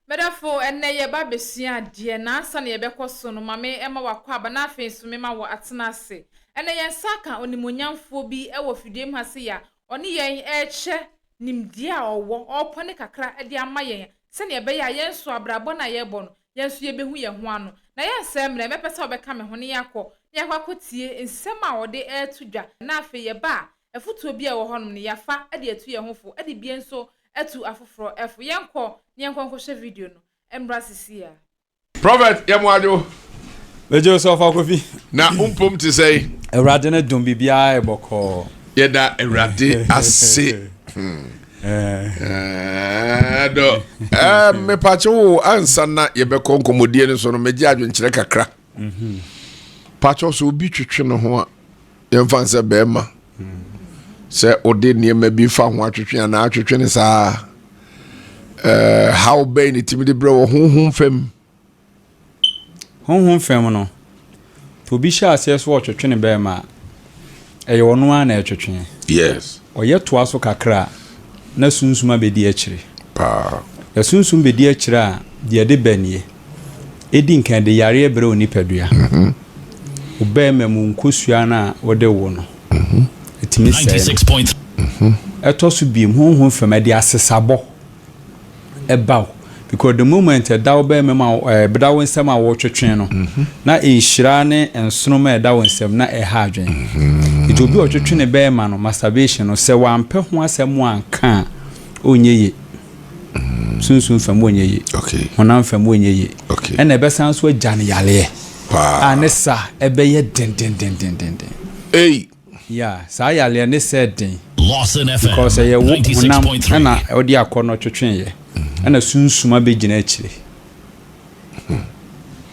Medafo, ɛnnɛ yɛreba abɛsua adeɛ, na ansa na yɛbɛkɔ so no, ma me ma wakɔ aba na afei nso mema wo atena ase. Ɛnnɛ yɛn nsa aka onimuonyamfoɔ bi wɔ fidua mu ha sei a ɔne yɛn rekyɛ nimdeɛ a ɔwɔ, ɔrepɔne kakra de ama yɛn sɛdeɛ ɛbɛyɛ a yɛn nso abrabɔ no a yɛrebɔ no, yɛn nso yɛbɛhu yɛn ho ano. Na yɛnsɛe mmerɛ, mɛpɛ sɛ wobɛka me ho na yɛakɔ na yɛakɔ akɔtie nsɛm a ɔde reto dwa, na afei yɛba a, afotuo bi a ɛwɔ hɔnom no, yɛafa de atu yɛn ho fo, de bi nso atu afoforɔ fo. Yɛnkɔ na yɛnkɔ nkɔhwɛ video no mmra sisi a. Prophet yɛ mo adwo. Megye wo so ɔfa Kofi. Na wo mpom te sɛn? Awurade ne dom biribiara yɛ bɔkɔɔ. Yɛda Awurade ase. Dɔ mepakye wo ansa na yɛbɛkɔ nkɔmmɔdie no so no megye adwenkyerɛ kakra. Mhm. Pakyɛ sɛ obi twetwe ne ho a yɛmfa sɛ bɛrima sɛ wode nneɛma bi fa ho atwetwe anaa atwetwe no saa ɛɛ haw bɛn ne tumi de brɛ wɔ honhom fam. Honhom fam no, sɛ obi hyɛ aseɛ so ɔtwetwe ne bɛrima a, ɛyɛ ɔno ara na ɛtwetwe. Yes. Ɔyɛ toa so kakra a, na sunsum abɛdi akyire. Paa. Na sunsum bɛdi akyire a, deɛ ɛde ba nie. Edi nkan, ɛde yareɛ brɛ wo nipadua. Wo barima mu nkosua no a wode wo no, ɛtumi sɛe no. Ɛtɔ so biem, honhom fam, ɛde asesabɔ ɛba wo. Because the moment ɛda wo barima mu a, ɛda wo nsam a wotwetwe no, na nhyira ne nsoromma a ɛda wo nsam na ɛha adwene. Nti obi a ɔtwetwe ne barima no, masturbation no, sɛ wampɛ ho asɛm anka a, ɔnyɛ yie. Sunsum fam wɔnyɛ yie. Okay. Honam fam wɔnyɛ yie. Okay. Ɛna ɛbɛsan so agya no yareɛ. Paa. A ne sa ɛbɛyɛ dendendendendenden. Ei. Yeah, saa yareɛ ne sɛ den. Lawson FM. Because ɛyɛ wo honam 96.3. ɛna ɔde akɔ no twetweeɛ. Ɛna sunsum abɛgyina akyire.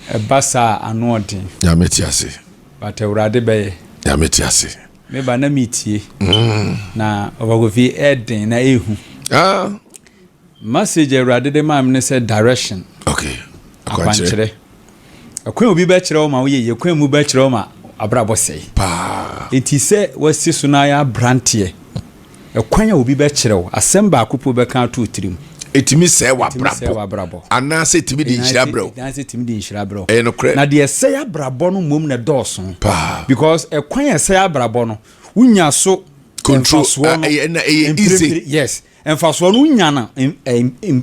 Ɛba saa a ano ɔden. Nyame te ase. But Awurade bɛyɛ. Nyame te ase. Me ba na metie. Na Ɔfa Kofi ɛden na ehu. Ah. Message Awurade de maa me ne sɛ direction. Okay. Akwankyerɛ. Ɛkwan obi bɛkyerɛ wo ma woyɛ yie, kwan mu bɛkyerɛ wo ma abrabɔ sɛe. Paa. Enti sɛ wasi so na ayɛ abranteɛ, ɛkwan a obi bɛkyerɛ wo, asɛm baako po bɛka ato wo tirim. Ɛtumi sɛe Ɛtumi sɛe w'abrabɔ. Anaasɛ ɛtumi de nhyira brɛ wo. Anaasɛ ɛtumi de nhyira brɛ wo. Ɛyɛ nokorɛ. Na deɛ ɛsɛe abrabɔ no mmom na ɛdɔɔso. Paa. Because ɛkwan a ɛsɛe abrabɔ no, wonya so Control. mfasoɔ no. Ɛyɛ ɛna ɛyɛ easy. Mprempren, yes. Mfasoɔ no wonya no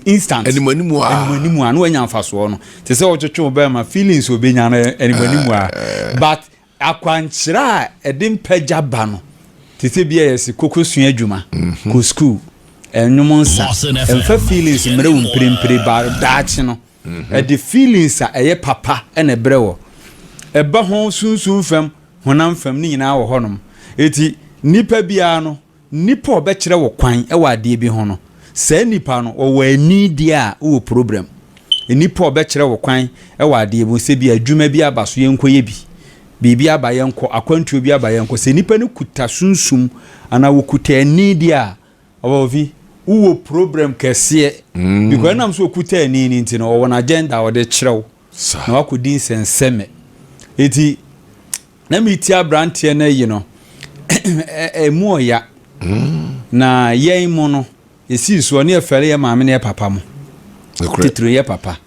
instant. Animanimu a. Animanimu a na wanya mfasoɔ no. Te sɛ wotwetwe wo bɛrima feelings obenya no animanimu a. But Akwankyerɛ a ɛde mpagya ba no te sɛ bi a yɛse kɔ kɔsua adwuma, kɔ sukuu, nnom nsa, ɛmfa feelings mmerɛ wo mprempren ba daakye no, ɛde feelings a ɛyɛ papa na ɛbrɛ wɔ. Ɛba ho sunsum fam, honam fam ne nyinaa wɔ hɔnom. Enti nipa biara no Nipa a ɔbɛkyerɛ wo kwan wɔ adeɛ bi ho no, saa nipa no, ɔwɔ ani deɛ a, wowɔ problem. Nipa a ɔbɛkyerɛ wo kwan wɔ adeɛ bi ho, sɛ bi adwuma bi aba so yɛnkɔyɛ bi, biribi aba yɛnkɔ, akwantuo bi aba yɛnkɔ, sɛ nipa no kuta sunsum anaa ɔkuta ani deɛ a, ɔba ofi, wowɔ problem kɛseɛ. Because ɛnam sɛ ɔkuta ani no nti no, ɔwɔ n'agenda a ɔde kyerɛ wo na wakɔdi nsɛnsɛmɛ. Eti Na meretie aberanteɛ no ayi no, ɛmu ɔya. Na yɛn mu no, yɛsii soɔ ne yɛfɛre yɛ maame ne yɛ papa mo. Titiri yɛ papa.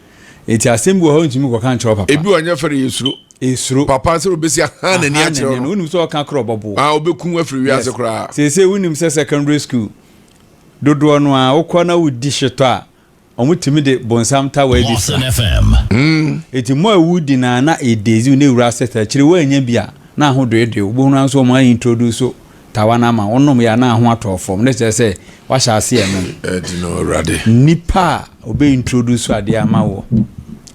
Eti asɛm bi wɔ hɔ ntumi kɔka nkyerɛ papa. Ebi wɔ nyɛ fɛre yɛ suro. Esuro. Papa sɛ obesi aha n'ani akyerɛ no. Wonim sɛ ɔka korɔ ɔbɔbo. Ah, obekum afiri wiase koraa. Seesei wonim sɛ secondary school dodoɔ no a wokɔ na wodi hyetɔ a Wɔtumi de bonsam tawa bi fra. Enti mo a wudi no a na ɛdezi na ɛwura ase saa akyire woannya bi a na aho doedoe wo wobɛhunu ara nso wɔn a introduce tawa no ama wo wonom yɛ a na aho atɔ fam ne kyerɛ sɛ wahyɛ ase ɛnom. Ɛdi no Awurade. Nipa a ɔbɛ introduce adeɛ ama woɔ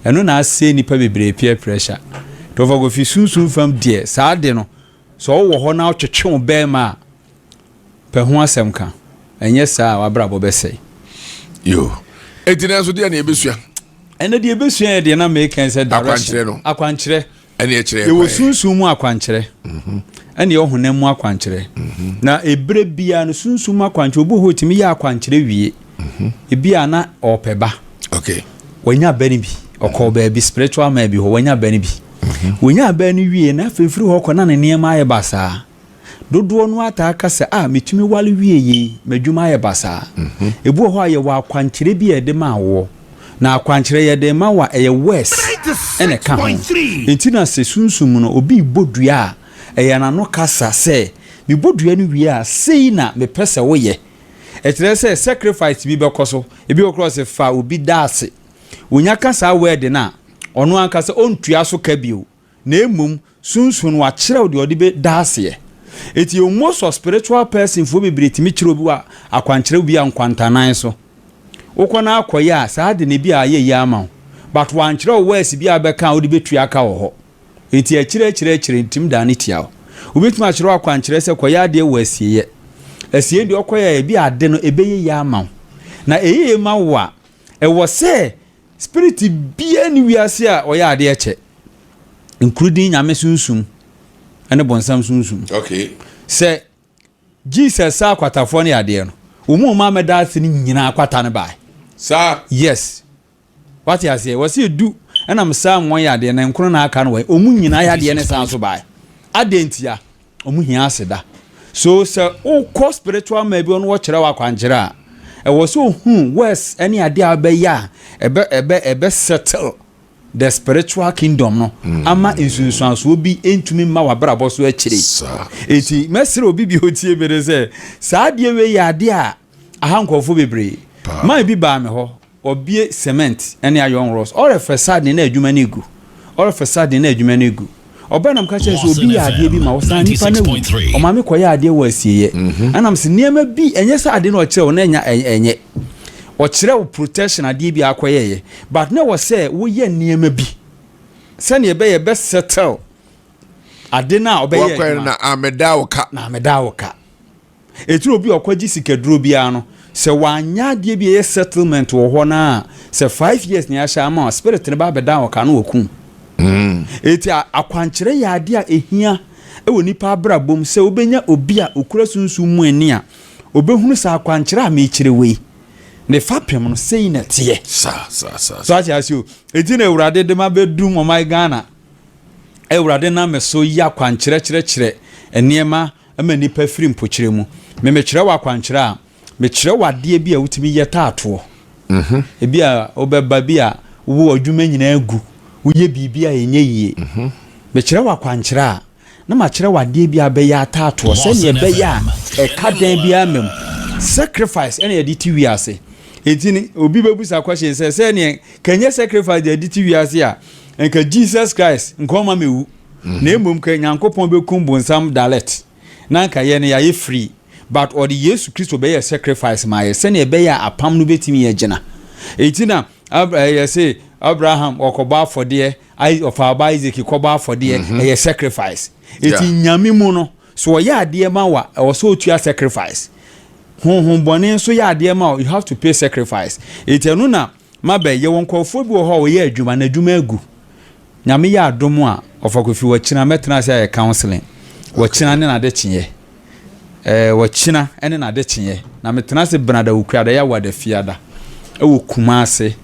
ɛno na asɛe nipa bebree peer pressure. Tɔfa Kofi sunsum fam deɛ saa ade no sɛ wowɔ hɔ na wotwetwe wo bɛɛma a Pɛ ho asɛm ka, ɛnyɛ saa a w'abrabɔ bɛsɛe. Yo. Enti nanso deɛ na yɛbɛsua? Ɛnɛ deɛ yɛbɛsua yɛ deɛ na meka sɛ direction. Akwankyerɛ no. Akwankyerɛ. Ɛne ɛkyerɛ Yɛwɔ sunsum mu akwankyerɛ. Mhm. Ɛne ɛwɔ honam mu akwankyerɛ. Mhm. Na ebere biara no sunsum mu akwankyerɛ obi hɔ otumi yɛ akwankyerɛ wie. Mhm. Ebi a na ɔpɛ ba. Okay. Wanya ba no bi. Ɔkɔɔ baabi spiritual man bi hɔ wanya ba no bi. Wanya ba no wie na afei firi hɔ kɔ na ne nneɛma ayɛ basaa. Dodoɔ no ara taa ka sɛ, Ah, metumi ware wiee yei, m'adwuma ayɛ basaa. Ebi wɔ hɔ a, yɛwɔ akwankyerɛ bi a yɛde ma awoɔ. Na akwankyerɛ yɛde ma wo a, ɛyɛ worse ɛna ɛka ho. Enti na sɛ sunsum mu no obi rebɔ dua a, ɛyɛ n'ano kasa sɛ, mebɔ dua no wie a, sei na mepɛ sɛ woyɛ. Ɛkyerɛ sɛ sacrifice bi bɛkɔ so. Ebi wɔ koraa ɔse fa obi da ase. Onya ka saa word no a, ɔno ankasa ɔntua so ka bio. Na mmom Sunsum no wakyerɛw deɛ ɔde bɛ da aseɛ. Eti most of spiritual person foɔ bebree tumi kyerɛ obi wɔ akwankyerɛ bi a nkwantanan so. Wokɔ na akɔyɛ a saa ade no ebi a ayɛ yie ama wo. But wankyerɛ wo words bi a wobɛka a wode bɛtua ka wɔ hɔ. Enti akyire akyire akyire ntumi daa no tia wo. Wobɛtumi akyerɛ wo akwankyerɛ sɛ kɔyɛ adeɛ wɔ asieɛ. Asieɛ deɛ ɔkɔyɛ a ebi a ade no ɛbɛyɛ yie ama wo. Na ɛyɛ yie ma wo a, ɛwɔ sɛ Spirit biara nni wiase a ɔyɛ adeɛ kyɛ. Nkurudin Nyame sunsum ne bonsam sunsum. Okay. Sɛ Jesus saa akwatafoɔ no yadeɛ no, wɔn a wɔn amɛda ase no nyinaa akwata no bae. Saa. Yes. Wate aseɛ? Wɔsi edu ɛnam saa wɔn yadeɛ no nkono na aka no wɔ wɔn nyinaa yadeɛ no san so bae. Adɛn ntia? Ɔmo hia aseda. So sɛ wokɔ spiritual man bi hɔ na wɔkyerɛ wo akwankyerɛ a, ɛwɔ sɛ ohunu words ne adeɛ a wobɛyɛ a ɛbɛ ɛbɛ ɛbɛ settle the spiritual kingdom no ama nsunsuansoɔ bi ntumi mma w'abrabɔ so akyire. Eti mɛsrɛ obi bi otie mi ne sɛ saa adeɛ wei yɛ adeɛ a aha nkurɔfoɔ bebree. Man bi baa me hɔ, Wɔbue cement ne iron rods. Ɔrefɛ sudden na adwuma no egu. Ɔrefɛ sudden na adwuma no egu. Ɔbaa na meka kyerɛ no sɛ obi yɛ adeɛ bi ma wo saa nipa no awu. Ɔma me kɔyɛ adeɛ wɔ asieɛ. Ɛna mese nneɛma bi ɛnyɛ sɛ ade na ɔkyerɛ wo na ɛnya ɛnyɛ. Ɔkyerɛ wo protection adeɛ bi a akɔyɛyɛ but na ɛwɔ sɛ woyɛ nneɛma bi sɛdeɛ ɛbɛyɛ ɛbɛ settle ade no a ɔbɛyɛ adwuma. Na ameda wo ka. Na ameda wo ka. Ɛtiri obi a ɔkɔgye sikaduro biara no, sɛ wanyɛ adeɛ bi a ɛyɛ settlement wɔ hɔ no a, sɛ 5 years na yɛahyɛ ama a, spirit no ba abɛdan ɔka no wɔkum. Eti akwankyerɛ yɛ adeɛ a ɛhia wɔ nipa abrabɔ mu sɛ wobɛnya obi a ɔkura sunsum mu ani a ɔbɛhunu sɛ akwankyerɛ a mekyerɛ wei ne fapem no sei na ɛteɛ. Saa saa saa. So ate ase o. Eti na Awurade de ma bɛdum ɔman Ghana. Awurade nam me so yi akwankyerɛ kyerɛkyerɛ nneɛma ma nnipa firi mpokyerɛ mu. Me mekyerɛ wo akwankyerɛ a, mekyerɛ wo adeɛ bi a wotumi yɛ taatoɔ. Ebi a wobɛba bi a wo adwuma nyinaa gu, woyɛ biribi a ɛnyɛ yie. Mekyerɛ wo akwankyerɛ a, na makyerɛ wo adeɛ bi a bɛyɛ ataatoɔ sɛdeɛ ɛbɛyɛ a ɛka dan biara mma mu. Sacrifice ɛna yɛde te wiase. Enti no obi bɛbusa question sɛ sɛdeɛ kanyɛ sacrifice deɛ yɛde te wiase a, nka Jesus Christ nka ɔma mewu. Na mmom ka Nyankopɔn bɛkum bonsam direct na anka yɛn no yɛayɛ free but ɔde Yesu Kristo bɛyɛɛ sacrifice maa yɛ sɛnea ɛbɛyɛ a apam no bɛtumi agyina. Enti na yɛse Abraham ɔkɔbɔ afɔdeɛ, ɔfa ɔba Isaac kɔbɔ afɔdeɛ, ɛyɛ sacrifice. Enti Nyame mu no, sɛ ɔyɛ adeɛ ma wo a, ɛwɔ sɛ ɔtua sacrifice. Honhom bɔne nso yɛ adeɛ ma wo, you have to pay sacrifice. Enti ɛno na Mabɛ, yɛwɔ nkurɔfoɔ bi wɔ hɔ a wɔyɛ adwuma na adwuma agu. Nyame yɛ adom a, Ɔfa Kofi, wɔkyena mɛtena ase ayɛ counseling. Wɔkyena ne n'adekyeɛ. Ɛɛ, wɔkyena ne n'adekyeɛ. Na metena ase Benada, Wukuada, Yawada, Fiada. Ɛwɔ Kumase,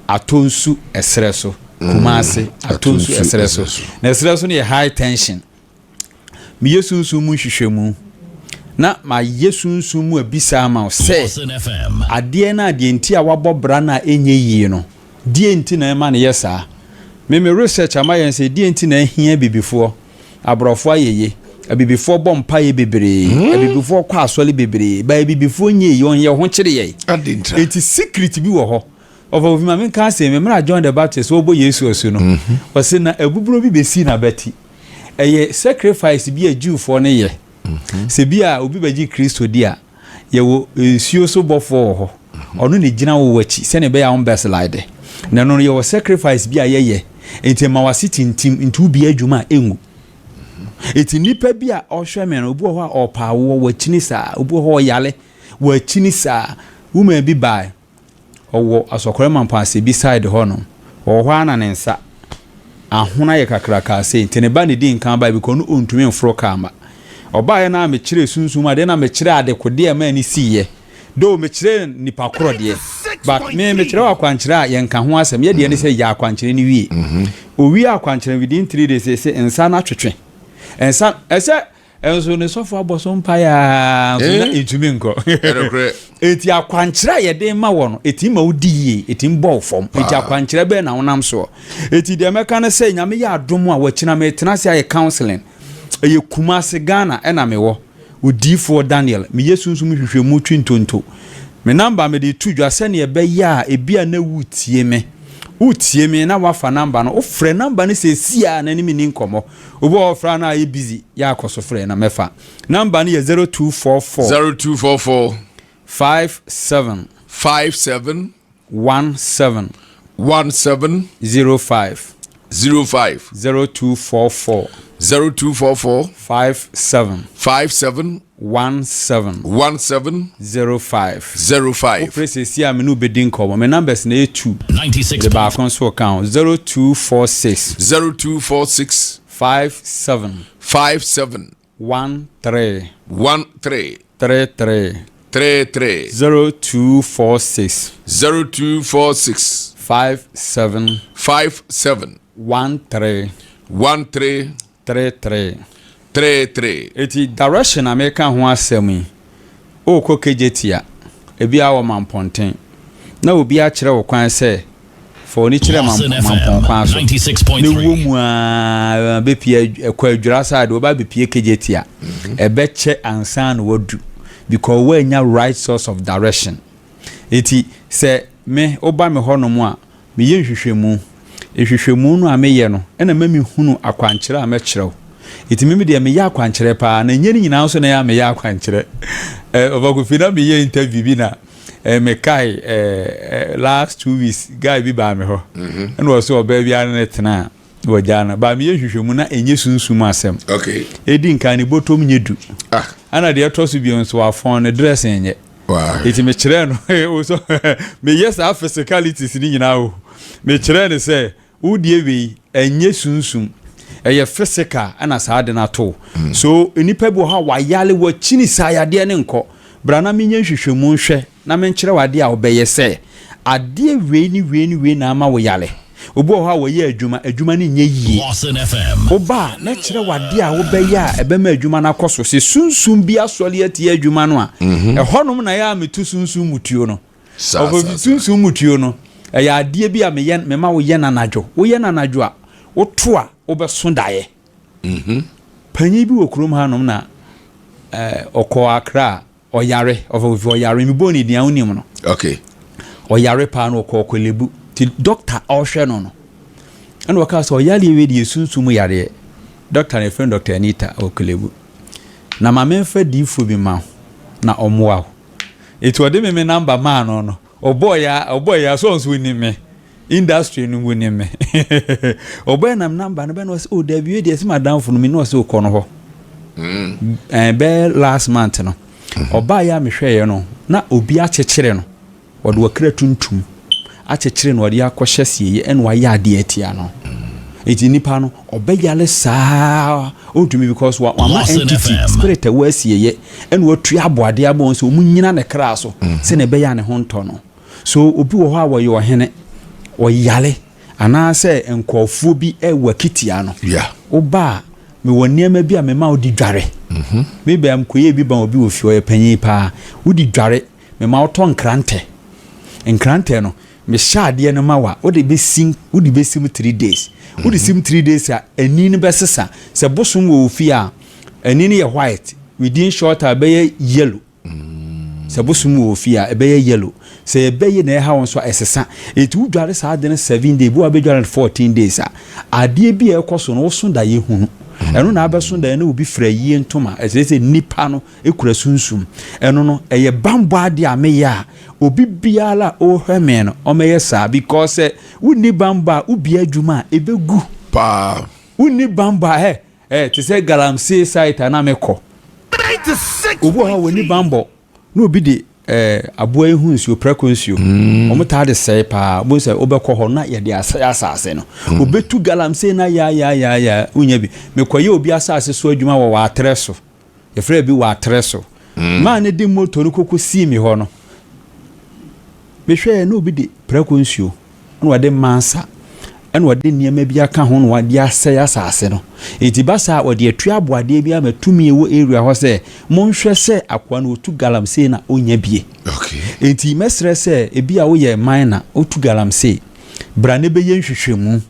Atonsu ɛserɛ so. Kumase, Atonsu ɛserɛ so. Na ɛserɛ so no yɛ high tension. Meyɛ sunsum mu nhwehwɛmu, na mayɛ sunsum mu abisa ama wo sɛ, adeɛ no a deɛ nti a wabɔ bra no a ɛnyɛ yie no, deɛ nti na ɛma no yɛ saa? Me me research ama yɛn sɛ deɛ nti na ahia abibifoɔ, aborɔfoɔ ayɛye, abibifoɔ bɔ mpaeɛ bebree, abibifoɔ kɔ asɔre bebree, but abibifoɔ nyɛ yie, wɔn yɛ ho kyere yɛn. Enti secret bi wɔ hɔ. Ɔfa ofi ma menka asɛm yi, mmerɛ a John the Baptist ɔrebɔ Yesu asu no, ɔse na abuburo bi bɛsii n'abati. Ɛyɛ sacrifice bi a Jewfoɔ no yɛ. Sɛ bi a obi bɛgye Kristo di a, yɛwɔ nsuo so bɔfoɔ wɔ hɔ. Ɔno na ɛgyina wo akyi sɛdeɛ ɛbɛyɛ a wombɛ slide. Na ɛno no yɛwɔ sacrifice bi a yɛyɛ. Nti ɛma w'ase tintim, nti wobie adwuma a ɛngu. Nti nnipa bi a ɔhwɛ me no, obi wɔ hɔ a ɔɔpɛ awoɔ, wakyini saa. Obi wɔ hɔ a ɔyare, wakyini saa. Woman bi bae, Ɔwɔ Asɔkɔre Mampɔn bi side hɔ nom. Ɔwɔ hɔ ara na ne nsa ahono ayɛ kakrakaa sei nti ne ba na ɛdii nkan baeɛ because ɔno ɔntumi mforo kaa mma. Ɔbaeɛ no ara mekyerɛɛ sunsum adeɛ na mekyerɛɛ adekodeɛ a ɛma ani siiɛ. Though mekyerɛɛ nipa korɔ deɛ but me mekyerɛ wo akwankyerɛ a yɛnka ho asɛm. Yɛ deɛ ne sɛ yɛ akwankyerɛ no wie. Ɔwie akwankyerɛ no within 3 days ɛsɛ nsa no atwetwe. Nsa ɛsɛ. Nso ne sɔfo abɔ so mpaeɛ aa nso na ɛntumi nkɔ. Enti akwankyerɛ a yɛde ma wɔ no, ɛtumi ma wodi yie, ɛtumi bɔ wo fam. Enti akwankyerɛ bɛn na wonam soɔ? Enti deɛ mɛka ne sɛ, Nyame yɛ adom a, wakyina metena ase ayɛ counseling. Ɛyɛ Kumasi, Ghana ɛna mewɔ. Odiyifoɔ Daniel, meyɛ sunsum nhwehwɛmu twi ntonto. Me number mede reto dwa sɛdeɛ ɛbɛyɛ a ebia na woretie me. Woretie me na woafa number no, wofrɛ number no seesei ara na ne me nni nkɔmmɔ. Obi wɔ hɔ ɔfrɛ a na ayɛ busy, yɛ akɔ so frɛ na mɛfa. Number no yɛ 0244. 0244. 57. 57. 17. 17. 05. 05. 0244. 0244. 57. 57. 17. 17. 05. 05. Wofrɛ seesei a me ne wo bɛdi nkɔmmɔ. Me numbers no ɛyɛ 2. Mede baako nso reka ho. 0246. 0246. 57. 57. 13. 13. 33. 33. 0246. 0246. 57. 57. 13. 13. 33. 33. Eti direction a meka ho asɛm yi, worekɔ Kejetia, ebia wɔ Mampɔnten, na obi akyerɛ wo kwan sɛ Fa w'ani kyerɛ Mampɔn kwan so na wɔ mu ara bɛpie ɛkɔ Adwira side wɔba bɛpie Kejetia. Ɛbɛkyɛ ansa na wadu because woannya right source of direction. Eti sɛ me woba me hɔnom a meyɛ nhwehwɛmu. Nhwehwɛmu no a meyɛ no ɛna ɛma mehunu akwankyerɛ a mɛkyerɛ wo. Eti me deɛ meyɛ akwankyerɛ paa na ɛnyɛ ne nyinaa nso na ɛyɛ a meyɛ akwankyerɛ. Ɔfa Kofi na meyɛ interview bi na Eh, me kae eh, eh, last 2 weeks guy bi baa me hɔ mhm. ɛna ɔsɛ ɔbaa bi ara ne tena a wɔgyaa no baa meyɛ nhwehwɛmu na ɛnyɛ sunsum asɛm ɛdi nkan ne bɔtɔm nyɛ du ah. Ɛna deɛ ɛtɔ so bio nso wafɔn ne dressing nyɛ ɛti mekyerɛ no so meyɛ saa physicalities ne nyinaa o mekyerɛ no sɛ wo deɛ wei ɛnyɛ sunsum, ɛyɛ physical ɛna saa ade no ato wo. So nnipa bi wɔ hɔ a wayale wakyini saa yadeɛ no nkɔ. Bra na menyɛ nhwehwɛmu nhwɛ na menkyerɛ wo adeɛ a wobɛyɛ sɛ adeɛ wei ne wei ne wei na ama wo yale. Obi wɔ hɔ a wɔyɛ adwuma, adwuma no nyɛ yie. Woba a mɛkyerɛ wo adeɛ a wobɛyɛ a ɛbɛma adwuma no akɔ so. Sɛ sunsum bi asɔre atia adwuma no a, ɛhɔnom na ɛyɛ a meto sunsum mu tuo no. Ɔfɔfi sunsum mu tuo no, ɛyɛ adeɛ bi a meyɛ mema woyɛ no anadwo. Woyɛ no anadwo a, woto a wobɛso daeɛ. Mhm. Panyin bi wɔ kurom hanom na ɔkɔɔ Accra a ɔyare, ɔfɔfi ɔyare, mebɔɔ ne din a wonim no. Okay. Ɔyare paa na ɔkɔɔ Korle-Bu. Nti dɔkta a ɔhwɛ no no, ɛna ɔkaa sɛ ɔyareɛ wei deɛ sunsum mu yareɛ. Dɔkta no yɛfrɛ no Dɔkta Anita wɔ Korle-Bu. Na ma memfa diifoɔ bi ma wo na ɔmmoa wo. Eti ɔde me me number maa no no, ɔbɔɔ ya ɔbɔɔ ya so ɔnso onim me industry no mu onim me. Ɔbɔɔ nam number no bɛ na ɔsɛ oh dabi wei deɛ ɛsɛ madamfo no mi na ɔsɛ okɔ no hɔ. Mm. Ɛɛ bɛɛ last month no, ɔbaa yɛ a mehwɛeɛ no na obi akyekyere no. Wɔde ɔkra tuntum akyekyere no ɔde akɔhyɛ sieɛ ɛna wayɛ adeɛ atia no. Eti nipa no ɔbɛyare saa ɔntumi because wama entity spirit a ɛwɔ asieɛ ɛna watua aboadeɛ ama wɔn sɛ wɔn nyina ne kra so mhm. sɛnea ɛbɛyɛ a ne ho ntɔ no. So obi wɔ hɔ a wɔyɛ ɔhene ɔyare anaasɛ nkurɔfoɔ bi ɛwɔ akitia no. Woba a mewɔ nneɛma bi a mema wode dware. Mhm. Me bɛn kɔyɛ bi ba obi wɔ fie ɔyɛ panyin paa wode dware Mema wotɔ nkrantɛ. Nkrantɛ no, mehyɛ adeɛ no ma wo a, wode bɛsi wode bɛsi mu 3 days. Wode si mu 3 days a, ani no bɛsesa. Sɛ bosom wɔ wo fie a, ani no yɛ white. Within short time, ɛbɛyɛ yellow. Sɛ bosom wɔ wo fie a, ɛbɛyɛ yellow. Sɛ ɛbɛyɛ na ɛha wo nso a, ɛsesa. Enti wodware saa ade no 7 days, bi wɔ hɔ a wobɛdware no 14 days a, adeɛ bi a ɛkɔ so no, woso daeɛ hunu. Ɛno na abɛso daeɛ na obi fira yie ntoma. Ɛkyerɛ sɛ nipa no kura sunsum. Ɛno no, ɛyɛ bammɔ adeɛ a meyɛ a, obi biara a ɔrehwɛ me no, ɔmmɛyɛ saa because sɛ wonni bammɔ a, wobie adwuma a, ɛbɛgu. Paa. Wonni bammɔ a, ɛ, ɛ, te sɛ galamsey site a na mekɔ. Obi wɔ hɔ a, wɔnni bammɔ, na obi de ɛɛ aboa yi ho nsuo, prɛko nsuo, wɔn taa de sɛe paa. Wobɛhu sɛ wobɛkɔ hɔ na yɛde asɛe asase no. Obetu galamsey na yaayaayaayaa, wonya bi. Mekɔyɛ obi asase so adwuma wɔ w'atrɛ so. Yɛfrɛ bi wɔ atrɛ so. Maa no de moto no koko sii me hɔ no, mehwɛɛ na obi de prako nsuo na ɔde mansa. Ɛna ɔde nneɛma bi aka ho na wɔde asɛe asase no. Enti ba saa a, ɔde atua aboadeɛ bi ama tumi a ɛwɔ area hɔ sɛ, monhwɛ sɛ akoa no ɔtu galamsey na ɔnya bie. Okay. Enti mɛsrɛ sɛ ebi a woyɛ miner, wotu galamsey, bra na bɛyɛ nhwehwɛmu.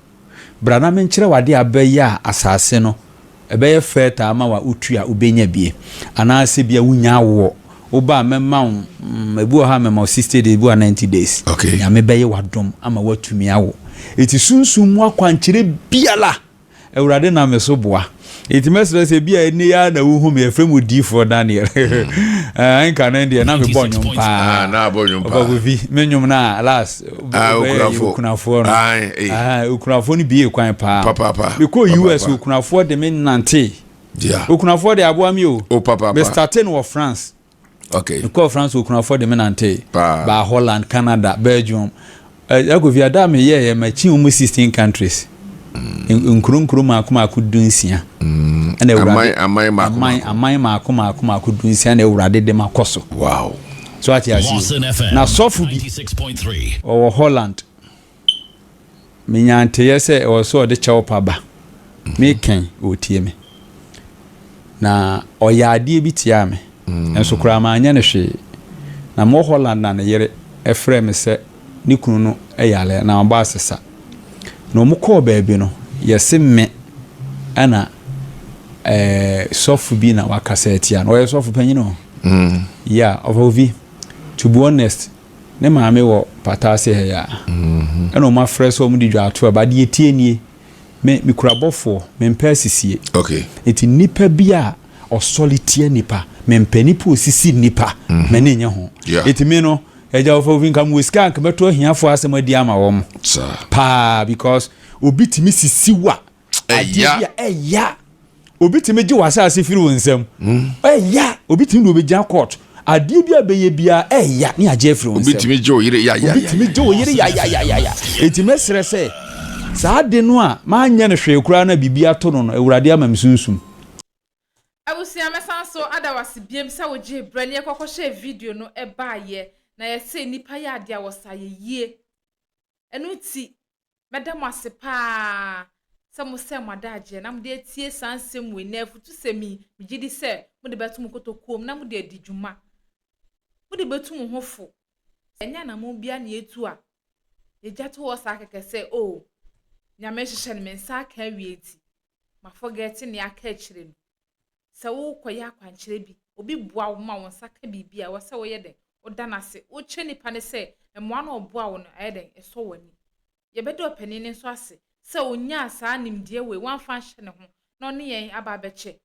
Bra na menkyerɛ wo adeɛ a bɛyɛ a asase no ɛbɛyɛ fertile ama wo a wotu a wobɛnya bie. Anaasɛ bia wonya awoɔ. Woba a mɛma wo, mm, ebi wɔ hɔ a mɛma wo 60 days, ebi wɔ hɔ a 90 days. Okay. Nyame bɛyɛ w'adom ama woatumi awo. Enti sunsum mu akwankyerɛ biara, Awurade nam me so boa. Enti mɛsrɛ sɛ ebi a ɛnne yi ara na wohu me, yɛfrɛ me odiyifoɔ Daniel. Eh, nka no deɛ na mebɔ nnwom paa. Ah, na abɔ nnwom paa. Ɔfa Kofi, me nnwom no a last, Ah, wobɛyɛ okunafoɔ. okunafoɔ no. Ah, eh. Ah, okunafoɔ no bie kwan paa. Papaapa. Mekɔɔ US, Papaapa. okunafoɔ de me nantee. Yeah. Okunafoɔ de aboa me o. Oh, papaapa. Me starte no wɔ France. Okay. Mekɔɔ France okunafoɔ de me nantee. Paa. Baa Holland, Canada, Belgium. Ɛkɔfi ada a meyɛeɛ makyi almost 16 countries. Nkuro nkuro mmaako mmaako 16. Ɛna Awurade Aman aman mmaako aman mmaako. aman mmaako mmaako mmaako 16 na Awurade de makɔ so. Wow. So ate aseɛ. Lawson FM Na sɔfo bi 96.3. ɔwɔ Holland. Menya nteyɛ sɛ ɛwɔ sɛ ɔde kyɛw pa ba. Mekɛn ɔretie me. Na ɔyɛ adeɛ bi tiaa me. Nso koraa manyɛ no hwee. Na mewɔ Holland na ne yere frɛɛ me sɛ ne kunu no yare na wabɔ asesa. Na wɔn kɔɔ baabi no, yɛse me ɛna ɛɛ sɔfo bi na wakasa atia no. Ɔyɛ sɔfo panyin o. Yeah, ɔfa obi. To be honest, ne maame wɔ pata ase ha yi a ɛna wɔn afrɛ sɛ wɔn de dwa ato ɛba deɛ tie nie me mekura bɔfoɔ mempɛ asisie Okay. nti nipa bi a ɔsɔre tia nipa mempɛ nipa osisi nipa m'ani nyɛ ho Yeah. nti me no agya wɔfa obi nka mewɔ sika nka mɛto ahiafoɔ asɛm adi ama wɔn Saa. paa because obi tumi sisi wa adeɛ Ɛya. bi a ɛya obi tumi gye w'asase firi wo nsam ɛya obi tumi de obi gyina court adeɛ bi a bɛyɛ biara ɛya ne agye afiri wo Obi nsam tumi gye wo yere ya ya obi ya. tumi gye wo yere yayayaya eti mɛsrɛ sɛ saa ade no a manyɛ no hwee koraa na biribi ato no no Awurade ama me sunsum. Abusua mɛsan so ada wo ase biem sɛ wogyee berɛ ne yɛkɔkɔhyɛɛ video no baeɛ na yɛsee nnipa yɛ adeɛ a wɔsa yɛ yie ɛno nti mɛda mo ase paa sɛ mo sɛ mo adagyeɛ na mode atie saa nsɛm wei na afutusɛm yi megye di sɛ mode bɛto mo kotokuom na mode adi dwuma mode bɛtu mo ho fo ɛnyɛ anammɔn biara na yɛtu a yɛgya to hɔ saa kɛkɛ sɛ o oh, Nyame hyehyɛ no me nsa aka awie nti ma forget nea aka akyire no sɛ wokɔyɛ akwankyerɛ bi obi boa wo ma wo nsa ka biribi a ɛwɔ sɛ woyɛ dɛn woda no ase wokyerɛ nipa no sɛ mmoa no ɔboa wo no ɛyɛ dɛn ɛsɔ w'ani yɛbɛda ɔpanin no nso ase sɛ onyaa saa nimdeɛ wei wamfa anhyɛ ne ho na ɔne yɛn aba abɛkyɛ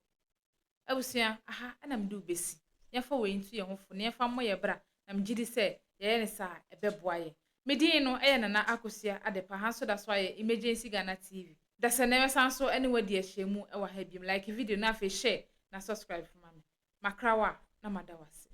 abusua aha ɛna mede wo bɛsi yɛmfa wei nto yɛn ho fo na yɛmfa mmɔ yɛ bra na megye di sɛ yɛyɛ ne saa a ɛbɛboa yɛn me din no ɛyɛ Nana Akosua Adepa ha nso da so ayɛ Emergency Ghana TV da sɛ nnɛ mɛsan so ne wadi ahyia wɔ ha biom like video na afei share na subscribe ma me makrawa na mada wase.